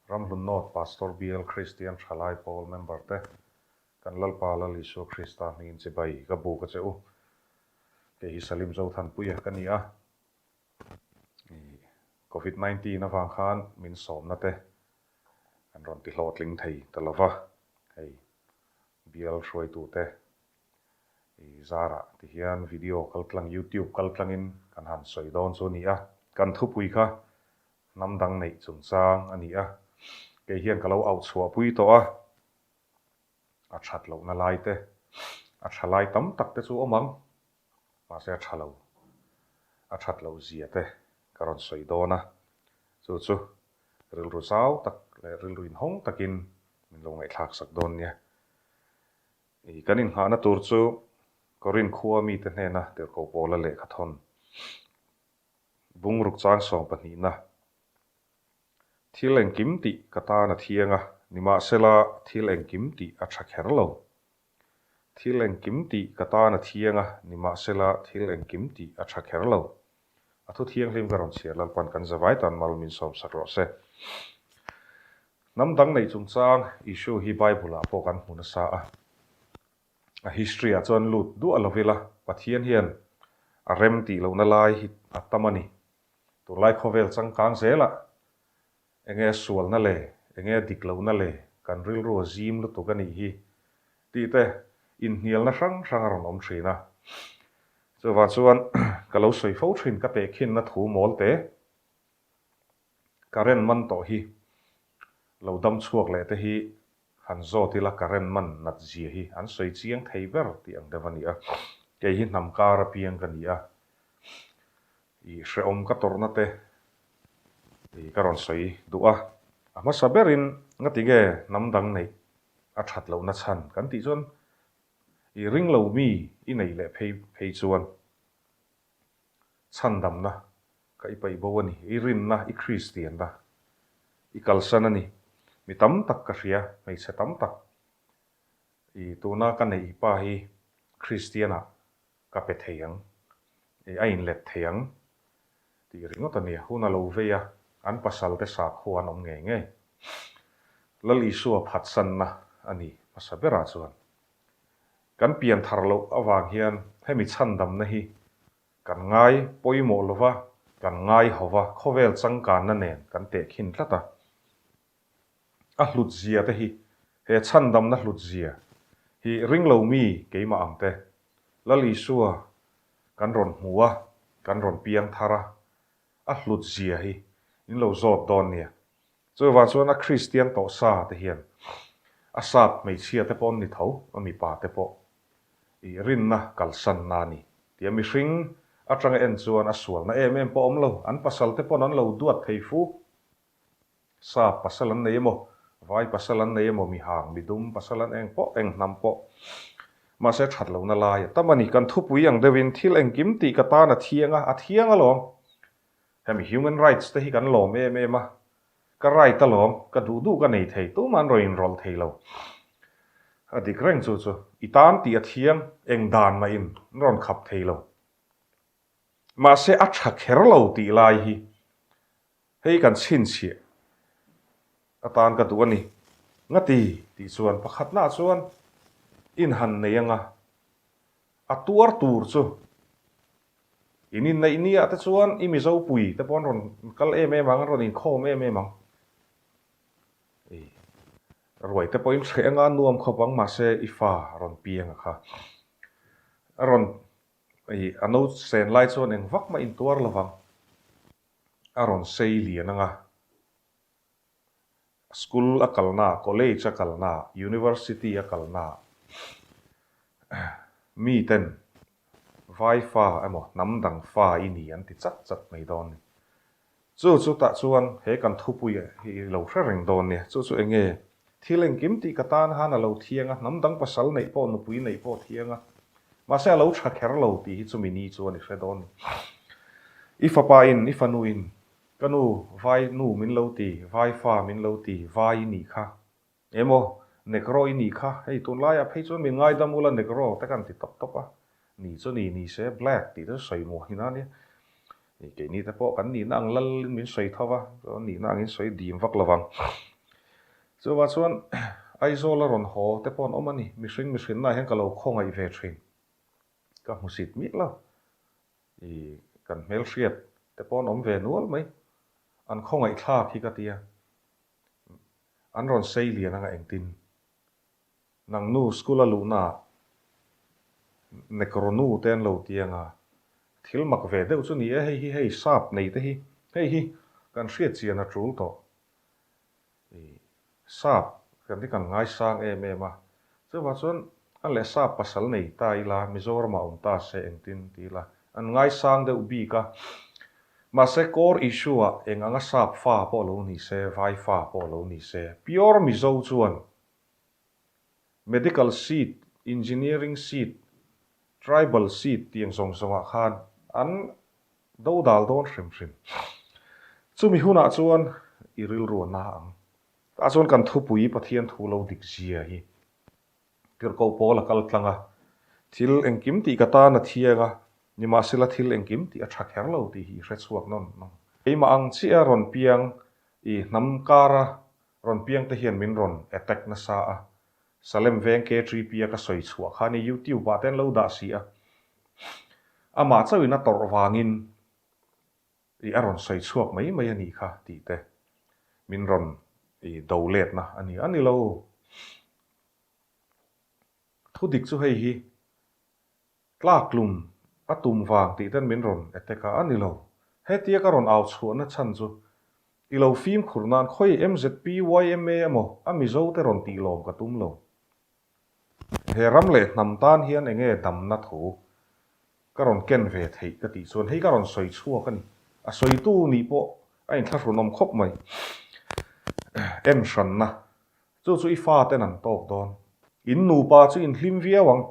Ramhlun North Pastor Bial Kristian Thalai Pawl member te, kan Lalpa Lal Isua Krista hmingin chibai ka buk a che u. Kei hi Salim Zothanpuia ka ni a. Covid 19 avang khan min sawmna te kan rawn ti hlawhtling thei ta lova, hei bial hruaitute I zarah ti hian video kaltlang youtube kaltlangin kan han sawi dawn chu a ni a, kan thupui kha hnam dang neih chungchang a ni a, kei hian ka lo auh chhuahpui tawh a, a that lohna lai te, a tha lai tam tak te chu awm ang, mahse a tha lo, a that loh zia te ka rawn sawi dawn a, chu chu rilru zau tak leh rilru inhawng takin min lo ngaihthlak sak dawn nia. I kan inngahna tur chu Korinth khua mite hnena tirhkoh Paula lehkha thawn bungruk chang sawm pahnihna, Thil engkim tih ka tan a thiang a, nimahsela thil engkim tih a tha kher lo. Thil engkim tih ka tan a thiang a, nimahsela thil engkim tih a tha kher lo. A thu thianghlim ka rawn chhiar Lalpan kan zavai tan mal min sawmsak rawh se. Hnam dang neih chungchang issue hi Bible ah pawh kan hmu nasa a. A history ah chuan lut duah lo ila Pathian hian a rem tih lohna lai hi a tam a ni. Tunlai khawvel changkang zelah Enge sualna le, enge dik lohna le, kan rilru a zim lutuk a nih hi tih te inhnialna hrang hrang a rawn awm thin a. Chuvang chuan ka lo sawi fo thin ka tehkhinna thu mawl te, current man tawh hi lo dam chhuak leh te hi han zawt ila current man nat zia hi an sawi chiang thei ber tih ang deuh a ni a. Kei hi hnam kar apiang ka ni a, I hrehawm ka tawrhna te i ka rawn sawi duh a, a hmasa berin ngati nge hnam dang neih a that lohna chhan kan tih chuan i ring lo mi i neih leh phei phei chuan chhandamna ka i paih bo a ni, i rinna i Kristianna i kalsan a ni, mi tam tak ka hria, hmeichhe tam tak i tuna ka neih pa hi Kristianah Ka pe thei ang, i a inlet thei ang tih ringawt a nia. Hun a lo vei a, an pasalte sakhua an awm ngei ngei. Lal Isua phatsanna a ni hmasa berah chuan. Kan pian thar loh avang hian hemi chhandamna hi kan ngai pawimawh lova, kan ngai hova, khawvel changkanna nen kan tehkhin tlat a. A hlut zia te hi, he chhandamna hlut zia hi ringlo mi keimah ang te, Lal Isua kan rawn hmu a, kan rawn piang thar a, a hlut zia hi in lo zawt dawn nia. Chuvang chuan a Kristian tawh sa te hian a sap hmeichhia te pawh an ni tho, a mipa te pawh i rinna kalsan na a ni tia mihring atanga en chuan a sualna em em pawh awm lo, an pasal te pawn an lo duat thei fu. Sap pasal an nei emaw, vai pasal an nei emaw, mi hang, mi dum pasal an eng pawh, eng hnam pawh. Mahse that lohna lai a tam a ni. Kan thupui ang deuhin thil engkim tih ka tan a thiang a, a thiang alawm. Hemi human rights te hi kan lawm em em a, ka right alawm, ka duh duh ka nei thei, tumah an rawn inrawlh thei lo. A dik reng chu chu, i tan tih a thiang, eng dan mahin an rawn khap thei lo. Mahse a tha kher lo tih lai hi Hei kan chhinchhiah atan ka duh a ni. Ngati tih chuan pakhatnaah chuan in han nei anga a tuar tur chu in inneih niah te chuan i Mizo pui te pawh an rawn kal em em ang, an rawn inkhawm em em ang. I ruai te pawhin hreh anga a nuam khawp ang mahse i fa a rawn piang a kha. A rawn i a no sen lai chuan eng vak mah intuar lovang. A rawn sei lian ang a, school a kalna, college a kalna, university a kalna miten vai fa emaw hnam dang fa i ni an ti chat chat mai dawn a ni. Chu chu tah chuan he kan thupui hi i lo hre reng dawn nia, chu chu eng nge thil engkim tih ka tan han a lo thiang a, hnam dang pasal neih pawh nupui neih pawh thiang a, Mahse a lo tha kher lo tih hi chumi ni chuan i hre dawn ni. I fapa in, i fanu in, ka nu, vai nu min lo ti, vai fa min lo ti, vai i nih kha. Emaw, Negro i nih kha, hei tunlaiah phei chuan min ngaidam ula Negro te kan ti tawp tawp a, ni chu ni ni se, black tih te chu sawi muah hin a nia. Keini te pawh kan nihna ang lal in min sawi tho va, chuan nihna angin sawi dim vak lovang. Chuvah chuan Aizawl a rawn haw te pawh an awm a ni. Mihring mihrinna ah hian ka lo khawngaih ve thin. Ka hmusit miah lo. I kan hmelhriat te pawh an awm ve nual mai. An khawngaih thlak hi ka tia. An rawn sei lian anga engtin. Nang nu school a luhna ah Nekro nu te an lo ti anga. Thil mak ve deuh chu ni e hei hi hei sap nei te hi. Hei hi kan hriat chian a tul tawh. I sap kan hi kan ngaisang em em a, chuvang chuan a leh sap pasal nei ta ila Mizoramah awm ta se engtin ti ila an ngaisang deuh bik a, mahse core issue ah eng anga sap fa pawh lo ni se, vai fa pawh lo ni se, pure Mizo chuan medical seat, engineering seat, tribal seat tih ang zawng zawngah khan an Do dal dawn hrim hrim. Chumi hunah chuan i rilru a na ang. Tah chuan kan thupui Pathian thu lo dik zia hi Tirhkoh Paul a kal tlang a, thil engkim tih ka tan a thiang a, nimahsela thil engkim tih a tha kher lo tih hi i hre chhuak nawn nawn. Keimah ang chiah a rawn piang i hnam kara rawn piang te hian min rawn attack nasa a, Salem veng KTP a ka sawi chhuah kha ni YouTube ah te an lo dah si a. Amah chauhin a tawrh vangin i a rawn sawi chhuak mai mai a nih kha tih te min rawn i do letna a ni a ni lo. Thudik chu hei hi Tlaktlum a tum vang tih ten min rawn attack a, a ni lo. Hetia ka rawn au chhuahna chhan chu i lo fimkhur nan khawi MZP, yma emaw a Mizo te rawn tih lawm ka tum lo. He ram leh hnam tan hian enge damna thu ka rawn ken ve theih ka tih chuan hei ka rawn sawi chhuak a ni. A sawitu nih pawh a inthlahrunawm khawp mai. En hranna chu chu i faten an tawk dawn. In nupa chu in hlim viau ang.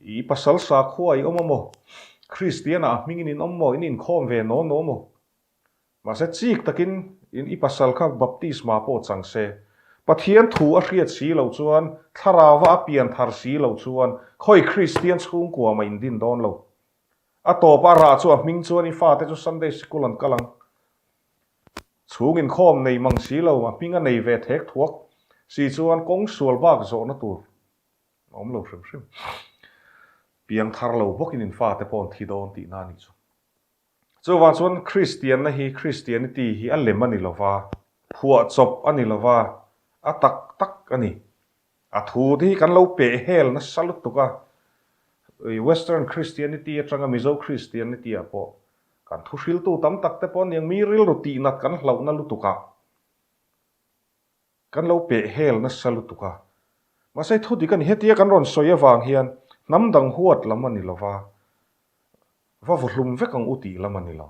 I pasal sakhua i awm a maw? Kristian ah a hmingin in awm maw? In inkhawm ve naw naw maw? Mahse chik takin in i pasal kha baptisma pawh chang se. Pathian thu a hriat si loh chuan, thlarauva a pian thar si loh chuan khawi Kristian chhungkua mah in din dawn lo. A tawp a rah chu a hming chuan i fate chu Sunday sikul an kal ang. Chhung inkhawm nei mang si lo, a hming a nei ve thek thuak si chuan kawng sual bak zawhna tur A awm lo hrim hrim. Piang thar lo bawkin in fate pawh an thi dawn tihna a nih chu. Chuvang chuan Kristianna hi, Christianity hi a lem a ni lova, phuahchawp a ni lova, a tak tak a ni. A thu te hi kan lo peh hel nasa lutuk a, Western Christianity atanga Mizo Christianity ah pawh kan thuhriltu tam tak te pawh a niang mi rilru tihnat kan hlauhna lutuk ah Kan lo peh hel nasa lutuk a. Mahse thu dik a ni. Hetia kan rawn sawi avang hian hnam dang huat lam a ni lo va, va vaw hlum vek ang u tih lam a ni lo.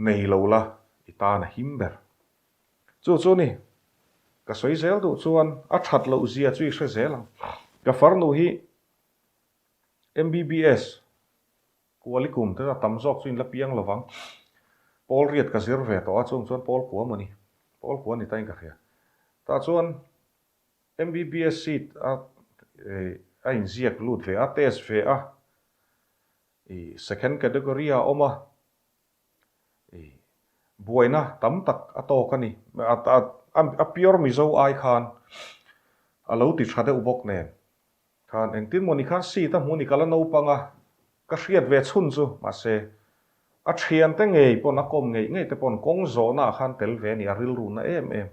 Nei lo la, i tan a him ber. Chu chu ni, ka sawi zel duh chuan a that loh zia chu i hre zel ang. Ka farnu hi MBBS Kualikum te a tam zawk chu in la piang lo vang. Pawl riat ka zir ve tawh a, chung chuan pawl kua maw ni? Pawl kua ni tain ka hria. Tah chuan MBBS seat a a inziak lut ve a, test ve a, i second category a awm a, i buaina tam tak a tawk a ni. A pure Mizo ai khan a lo ti tha deuh bawk nen. Khan engtin maw ni khan seat a hmu ni ka la naupang a, ka hriat ve chhun chu, mahse a thiante ngei pawn a kawm ngeih ngeih te pawn kawng zawhna ah khan tel ve a ni, a rilru na em em.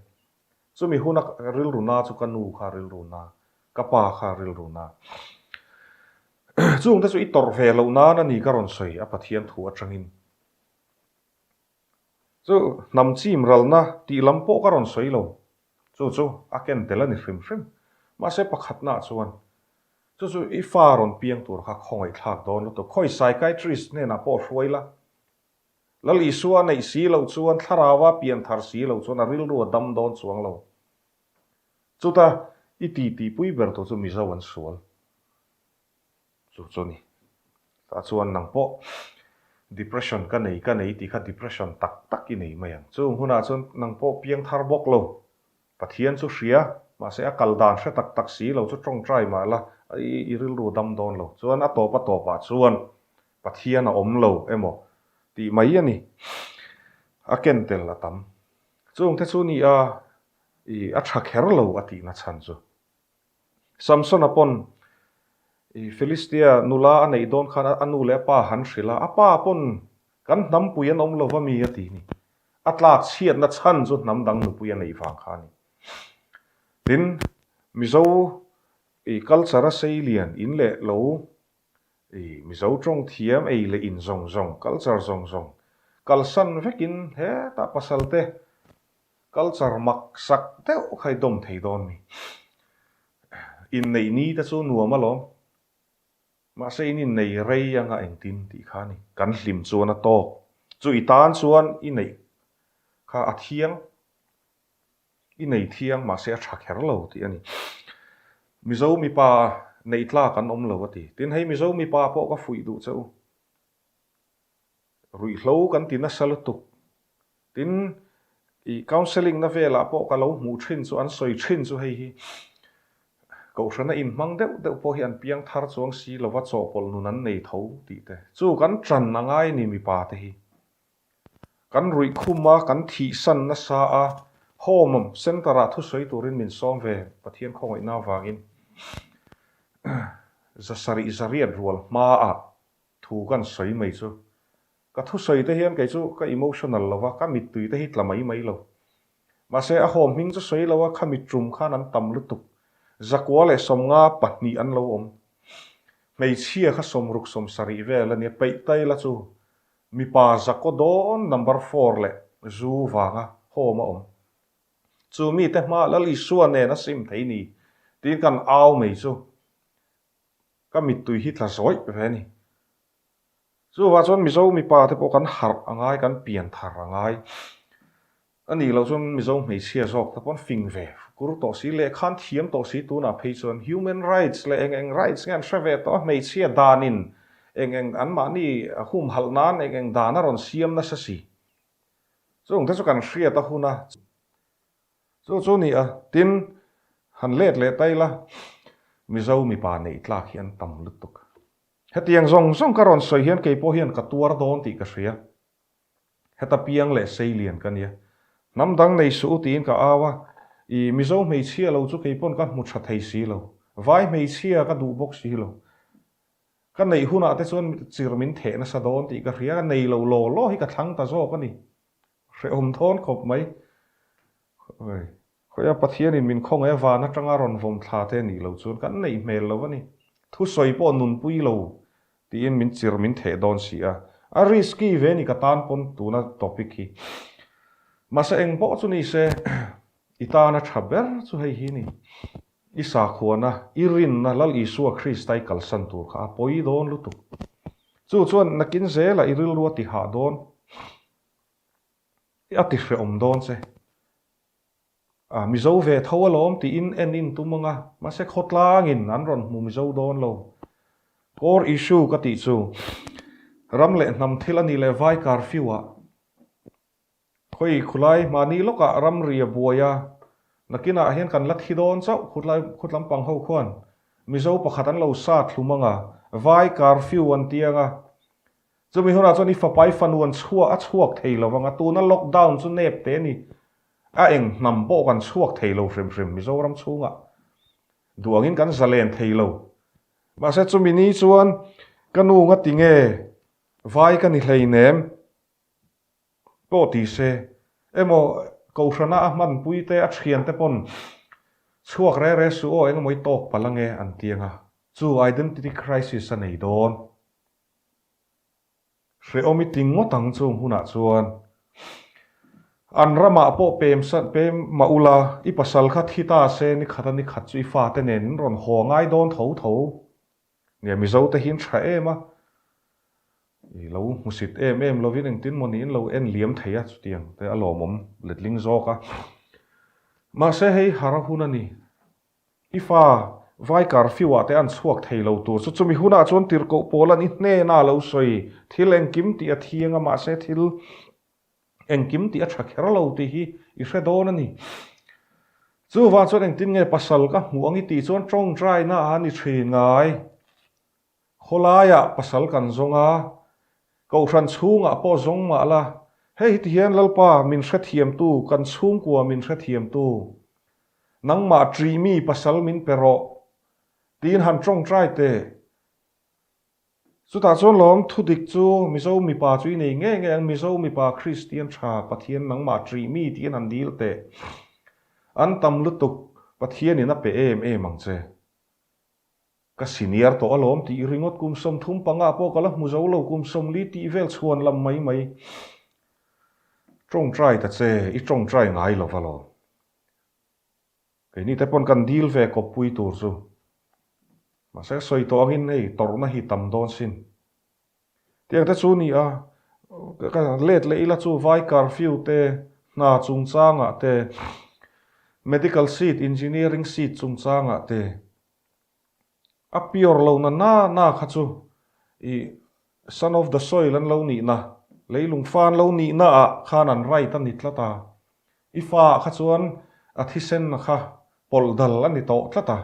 Chumi huna rilru na chu ka nu kha rilru na, ka pa kha rilru na. Chungte chu i tawrh ve loh nan a ni ka rawn sawi a Pathian thu atangin. Chu hnam chim ralna tih lam pawh ka rawn sawi lo. Chu chu a ken tel a ni hrim hrim. Mahse pakhatnaah chuan chu chu i fa rawn piang tur kha khawngaih thlak dawn lutuk. Khawi psychiatrist hnenah pawh hruai la. Lal Isua neih si loh chuan thlarauva pian thar si loh chuan a rilru a dam dawn chuang lo. Chuta i titipui ber tur chu Mizo an sual. Chu chu a ni. Tah chuan nang pawh depression ka nei ka nei tih kha depression tak tak i nei mai ang. Chung hunah chuan nang pawh piang thar bawk lo. Pathian chu hria, mahse a kal dan hre tak tak si lo chu tawngtai mah la i rilru dam dawn lo. Chuan a tawp a tawpah chuan Pathian a awm lo emaw tih mai a ni. A ken tel a tam. Chungte chu ni a. I a tha kher lo a tihna chhan chu. Samsona pawn i Philistia nula a neih dawn khan a nu leh a pa han hrilh a, a pa pawn kan hnampui an awm lo va mi a ti ni. A tlak chhiatna chhan chu hnam dang nupui a neih vang kha a ni. Tin, Mizo i culture a sei lian in leh lo i Mizo tawng thiam ei leh in zawng zawng, culture zawng zawng kalsan vekin hetah pasalte Culture mak sak deuh kha i dawm thei dawn ni. Inneih ni te chu nuam alawm. Mahse in innei rei anga engtin tih kha a ni. Kan hlim chuan a tawk. Chu i tan chuan i neih kha a thiang, i nei thiang mahse a tha kher lo tih a ni. Mizo mipa neih tlak an awm lo a ti. Tin hei Mizo mipa pawh ka fuih duh che u. Ruihhlo kan ti nasa lutuk. Tin, i counselling na velah pawh ka lo hmuh thin chu an sawi thin chu hei hi Kohhrana inhmang deuh deuh pawh hi an piang thar chuang si lova chawhpawlh nun an nei tho tih te chu kan ṭan a ngai ni mipa te hi. Kan ruih khum a, kan thihsan nasa a, home center ah thusawi turin min sawm ve Pathian khawngaihna avangin zasarih zariat rual hmaah Thu kan sawi mai chu. Ka thusawi te hian kei chu ka emotional lo va, ka mittui te hi tla mai mai lo. Mahse a haw hming chu sawi lo a, kha mitrum khan an tam lutuk. Zakua leh 50 pahnih an lo awm. Hmeichhia kha 60 70 vel a nia, peih tai la chu mipa zakaw dawn number four leh zu vanga home a awm. Chu mite hma Lal Isua nen a sim thei ni tiin kan au mai chu. Ka mittui hi tla zawih ve a ni. Chuvah chuan Mizo mipa te pawh kan harh a ngai, kan pian thar a ngai. A nih loh chuan Mizo hmeichhia zawk te pawh an fing ve kur tawh si, lehkha an thiam tawh si tunah phei chuan human rights leh eng eng rights nge an hre ve tawh a, hmeichhia danin eng eng anmahni humhalh nan eng eng dan a rawn siam nasa si. Chungte chu kan hriat a hun a. Chu chu ni a, tin, han let leh ta ila, Mizo mipa neih tlak hi an tam lutuk. Hetiang zawng zawng ka rawn sawi hian kei pawh hian ka tuar dawn tih ka hria. Heta piang leh sei lian ka nia. Hnam dang nei suh u tiin ka au a, i Mizo hmeichhia lo chu kei pawn ka hmu tha thei si lo. Vai hmeichhia ka duh bawk si lo. Ka neih hunah te chuan chir min theh nasa dawn tih ka hria, ka nei lo law law hi ka thlang ta zawk a ni. Hrehawm thawn khawp mai. Khawiah Pathianin min khawngaih a van atanga rawn vawm thla te nih loh chuan kan neih hmel lo a ni. Thusawi pawh nunpui lo tiin min chir min theh dawn si a. A risky ve ni ka tan pawn tuna topic hi. Mahse eng pawh chu ni se i tana tha ber chu hei hi ni. I sakhuana, i rinna Lal Isua Krista i kalsan tur kha a pawi dawn lutuk. Chu chuan nakin zela i rilru a ti hah dawn. A ti hrehawm dawn che. A Mizo ve tho alawm tiin en in tum anga, mahse khawtlangin an rawn hmu Mizo dawn lo. Core issue ka tih chu ram leh hnam thil a nih leh vai curfew ah khawi khulai mahni lawkah ramri a buai a, nakinah hian kan la thi dawn chauh khutlai khutlam pang ho khuan Mizo pakhat an lo sa thlum anga, vai curfew an ti anga, Chumi hunah chuan i fapa i fanu an chhuah a chhuak thei lo vang a, tuna lockdown chu nep te a ni. A eng hnam pawh kan chhuak thei lo hrim hrim Mizoram chhungah. Duh angin kan zalen thei lo. Mahse chumi ni chuan ka nu nga ti nge vai ka ni hleinem pawh ti se emaw Kohhrana a hmanpui te a thian te pawn chhuak re re suh aw engemaw i tawk palh ange an ti anga chu identity crisis a nei dawn. Hrehawm i ti ngawt ang chung hunah chuan an ramah pawh pem san pem mah ula, i pasal kha thi ta se ni khat a ni khat chu i fate nen in rawn haw ngai dawn tho tho. Nia Mizo te hi an tha em a, i lo hmusit em em lovin engtin maw niin lo en liam thei a chutiang te a lawmawm letling zawk a. Mahse hei har a hun a ni. I fa vai curfew ah te an chhuak thei lo tur chu chumi hunah chuan tirhkoh pawl an i hnena lo sawi thil engkim tih a thiang a mahse thil engkim tih a tha kher lo tih hi i hre dawn a ni. Chuvang chuan engtin nge pasal ka hmuh ang i tih chuan tawngtai na a ni thin ngai. Khawlaiah pasal kan zawng a, Kohhran chhungah pawh zawng mah la, hei hi tihian Lalpa min hrethiamtu, kan chhungkua min hrethiamtu. Nangmah ṭih mi pasal min pe rawh tiin han ṭawngṭai teh. Chutah chuan lawm thudik chu Mizo mipa chu i nei ngei ngei ang, Mizo mipa Kristian ṭha Pathian nangmah ṭih mi tiin han dil teh. An tam lutuk Pathianin a pe em em ang che. Ka senior tawh alawm tih ringawt kum 35 pawh ka la hmu zo lo, kum 40 tih vel chhuan lam mai mai. Ṭawngṭai ta che, i ṭawngṭai ngai lo va lawm. Keini te pawn kan dil ve kawppui tur chu. Mahse sawi tawh angin hei tawrhna hi tam dawn sin. Tiang te chu ni a, ka let leh ila chu vai curfew te, hna chungchangah te, medical seat, engineering seat chungchangah te, a pure lo na na na kha chu i son of the soil an lo nihna, leilung fa an lo nihna ah khan an right a ni tlat a, i fa ah kha chuan a thisen kha pawlh dal a ni tawh tlat a.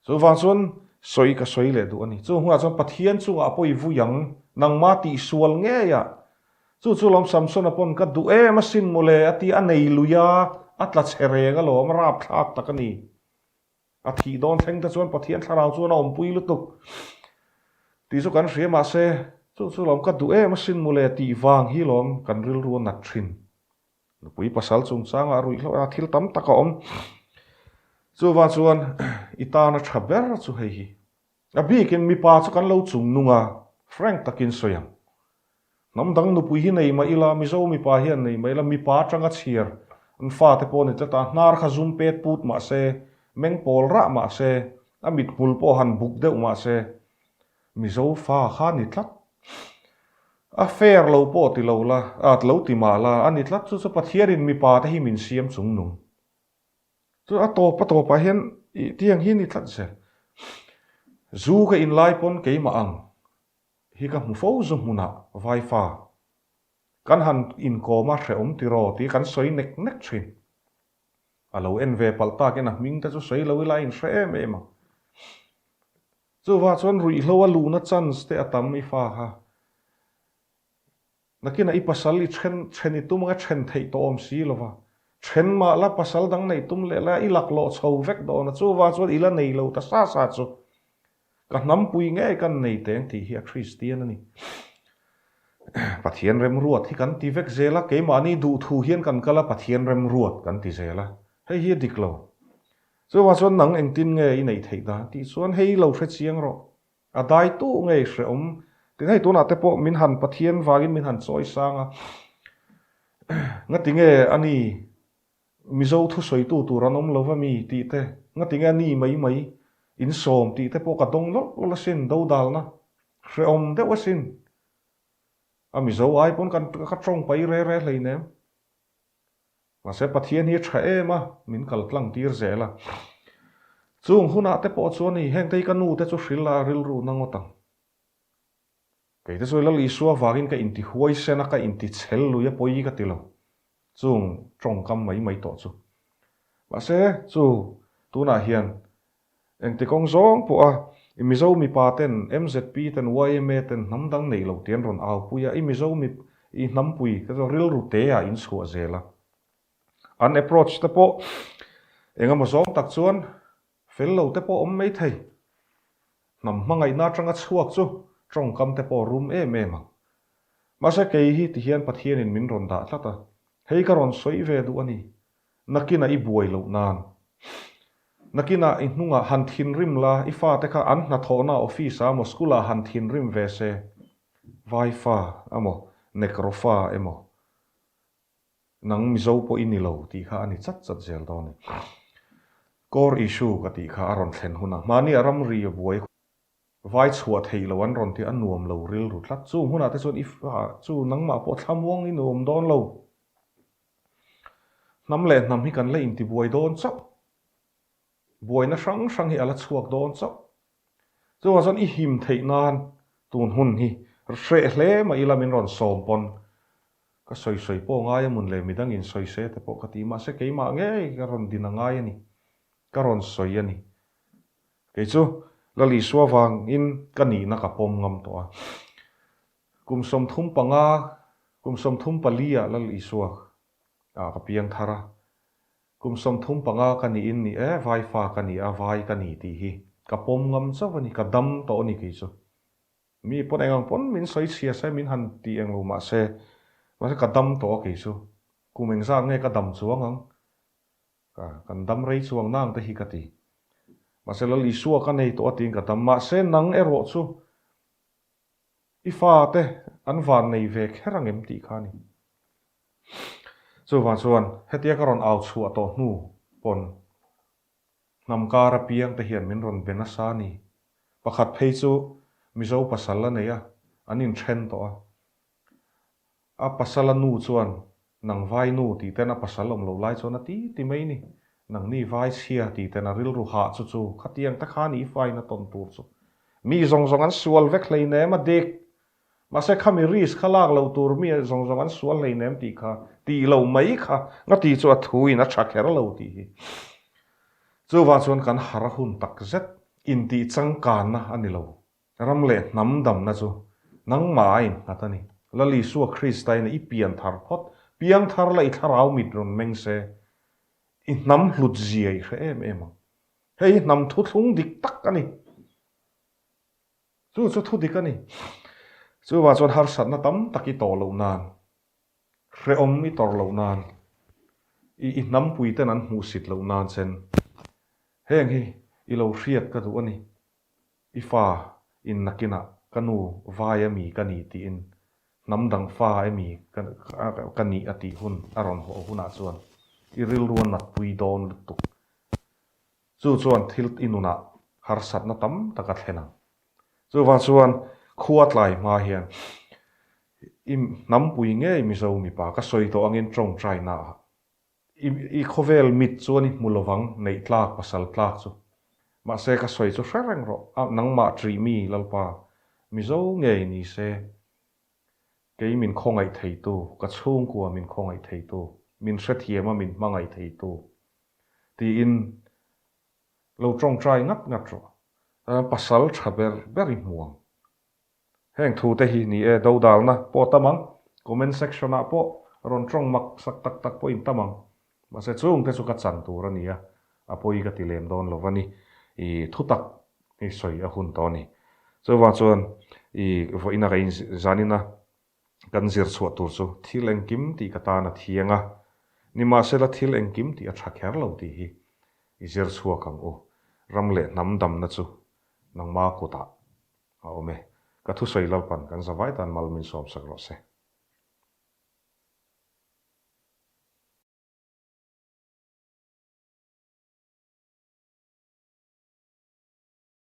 Chuvang chuan sawi ka sawi leh duh a ni. Chu hmunah chuan Pathian chungah pawh i vui ang, nangma tihsual ngei ah. Chu chu lawm Samsona pawn ka duh em asin mawle a ti a nei lui a, a tla chhe reng alawm, a rapthlak tak a ni. A thih dawn thleng te chuan Pathian thlarau chuan a awmpui lutuk tih chu kan hria mahse chu chu lawm ka duh em asin mawle tih vang hi lawm kan rilru a nat thin. Nupui pasal chungchangah ruihhlo a thil tam tak a awm. Chuvang chuan i tana tha ber chu hei hi. A bikin mipa chu kan lo chung nung a, frank takin sawi ang. Hnam dang nupui hi nei mah ila, Mizo mipa hian nei mah ila, mipa atanga chhiar an fate pawh ni tlat a, hnar kha zum pet put mah se, meng pawl rah mah se, a mithmul pawh han buk deuh mah se, Mizo fa kha ni tlat. A fair lo pawh ti lo la, a lo ti mah la, a ni tlat chu chu Pathianin mipa te hi min siam chung nung. Chu a tawp a tawpah hian ih tiang hi ni tlat zel. Zu ka inlai pawn keimah ang hi ka hmu fo zu hmunah vai fa. Kan han inkawm a hrehawm tiraw tih kan sawi nek nek thin. A lo en ve palh takin a hming te chu sawi lo ila a inhre em em ang. Chuvang chuan ruihhlo a luhna chance te a tam i fa kha. Nakinah i pasal i then then i tum anga then theih tawh awm si lova. Then mah la pasal dang neih tum leh la i laklawh chho vek dawn a, chuvang chuan i la nei lo ta sa sa chu. Ka hnampui ngei kan nei teng tih hi a Kristian a ni. Pathian remruat hi kan ti vek zel a, keimahni duhthu hian kan kal a, Pathian remruat kan ti zel a, hei hi a dik lo. Chuvang chuan nang engtin nge i neih theih dan tih chuan hei lo hre chiang rawh. A dai tu ngei hrehawm tin hei tunah te pawh min han Pathian vangin min han chawi sang a, ngati nge a ni Mizo thusawitu tur an awm lo va mi tih te, ngati nge a ni mai mai in sawm tih te pawh ka dawng lawlh lawlh asin dodalna hrehawm deuh asin. A Mizo ai pawn kan ka tawng pai re re hleinem. Mahse Pathian hi a tha em a, min kal tlang tir zel a. Chung hunah te pawh chuan hei hengte hi ka nu te chu hrilh a rilru na ngawt ang. Kei te chu Lal Isua vangin ka inti huaisen a, ka inti chhel lui a pawi ka ti lo. Chung tawngkam mai mai tawh chu. Mahse chu tunah hian engti kawng zawng pawh a i Mizo mipa ten, MZP ten, yma ten hnam dang neih loh ti an rawn aupui a, i Mizo mi i hnampui te chu rilru te ah in chhuah zel a. An approach te pawh engemaw zawng tak chuan fel lo te pawh awm mai thei. Hnam hmangaihna atanga chhuak chu tawngkam te pawh rum em em ang. Mahse kei hi tihian Pathianin min rawn dah tlat a, hei ka rawn sawi ve duh a ni. Nakinah i buai loh nan. Nakinah i hnungah han thinrim la, i fate kha an hnathawhna office ah emaw school ah han thinrim ve se, vai fa emaw, nekro fa emaw, nang Mizo pawh i ni lo tih kha a ni chat chat zel dawn a ni. Core issue ka tih kha a rawn thlen hunah mahni a ramri a buai vai chhuah theih loh an rawn ti a nuam lo rilru tlat. Chung hunah te chuan i fa chu nangmah pawh thlamuang i nuam dawn lo. Hnam leh hnam hi kan la intibuai dawn chauh. Buaina hrang hrang hi a la chhuak dawn chauh. Chuvang chuan i him theih nan tun hun hi hreh hle mah ila min rawn sawm pawn ka sawi sawi pawh ngai a mun leh midang in sawi se te pawh ka ti mahse keimah ngei ka rawn din a ngai a ni. Ka rawn sawi a ni. Kei chu Lal Isua vangin ka nihna ka pawm ngam tawh a. Kum 35, kum 34 ah Lal Isua ah ka piang thar a. Kum 35 ka niin ni e, vai fa ka ni a, vai ka ni tih hi ka pawm ngam chauh a ni, ka dam tawh a ni kei chu. Mi pawn eng ang pawn min sawi chhia se, min han ti eng lo mah se, mahse ka dam tawh a kei chu. Kum engzat nge ka dam chuang ang? Ka kan dam rei chuang nang te hi ka ti. Mahse Lal Isua ka nei tawh a tiin ka dam. Mahse nang erawh chu i fate an van nei ve kher ang em tih kha a ni. Chuvang chuan hetia ka rawn au chhuah tawh hnu pawn hnam kar apiang te hian min rawn be nasa a ni. Pakhat phei chu Mizo pasal a nei a, an inthen tawh a. A pasala nu chuan nang vai nu tih ten a pasal awm lo lai chuan a ti ti mai ni. Nangni vai chhia tih ten a rilru hah chu chu khatiang te khan i faina tawn tur chu mi zawng zawng an sual vek hleinem a dik. Mahse khami risk kha lak loh tur mi zawng zawng an sual hleinem tih kha tih lo mai kha nga ti chu a thu in a tha kher lo tih hi. Chuvang chuan kan har a hun tak zet intih changkanna a ni lo. Ram leh hnam damna chu nangmah a innghat a ni. Lal Isua Krista in i pian thar phawt, piang thar la i thlarau mit rawn meng se, i hnam hlut zia i hre em em ang. Hei hi hnam thuthlung dik tak a ni. Chu chu thu dik a ni. Chuvang chuan harsatna tam tak i tawh loh nan, hrehawm i tawrh loh nan, i i hnampui ten an hmuhsit loh nan chen heng hi i lo hriat ka duh a ni. I fa in nakinah ka nu vai a mi ka ni tiin hnam dang fa emi ka nih a tih hun a rawn haw hunah chuan i rilru a natpui dawn lutuk. Chu chuan thil i nunah harsatna tam tak a thlen ang. Chuvang chuan khua tlai hma hian i hnampui ngei Mizo mipa ka sawi tawh angin tawngtainaah I i khawvel mit chuan i hmu lovang neih tlak pasal tlak chu. Mahse ka sawi chu hre reng rawh a nangmah ṭih mi Lalpa Mizo ngei ni se kei min khawngaih theitu ka chhungkua min khawngaih theitu min hrethiam a min hmangaih theitu tiin lo ṭawngṭai ngat ngat rawh pasal ṭha ber ber i hmu ang. Heng thu te hi ni e, dodalna pawh tam ang, comment section ah pawh rawn tawng mak sak tak tak pawh in tam ang. Mahse chung te chu ka chan tur a ni a, a pawi ka ti lem dawn lo va ni. I thu tak hi sawi a hun tawh a ni. Chuvang chuan i vawiina ka in zanina kan zir chhuah tur chu thil engkim tih ka tan a thiang a, nimahsela thil engkim tih a tha kher lo tih hi i zir chhuak ang u. Ram leh hnam damna chu nangma kutah A awm e. Ka thusawi Lalpan kan zavai tan mal min sawmsak rawh se.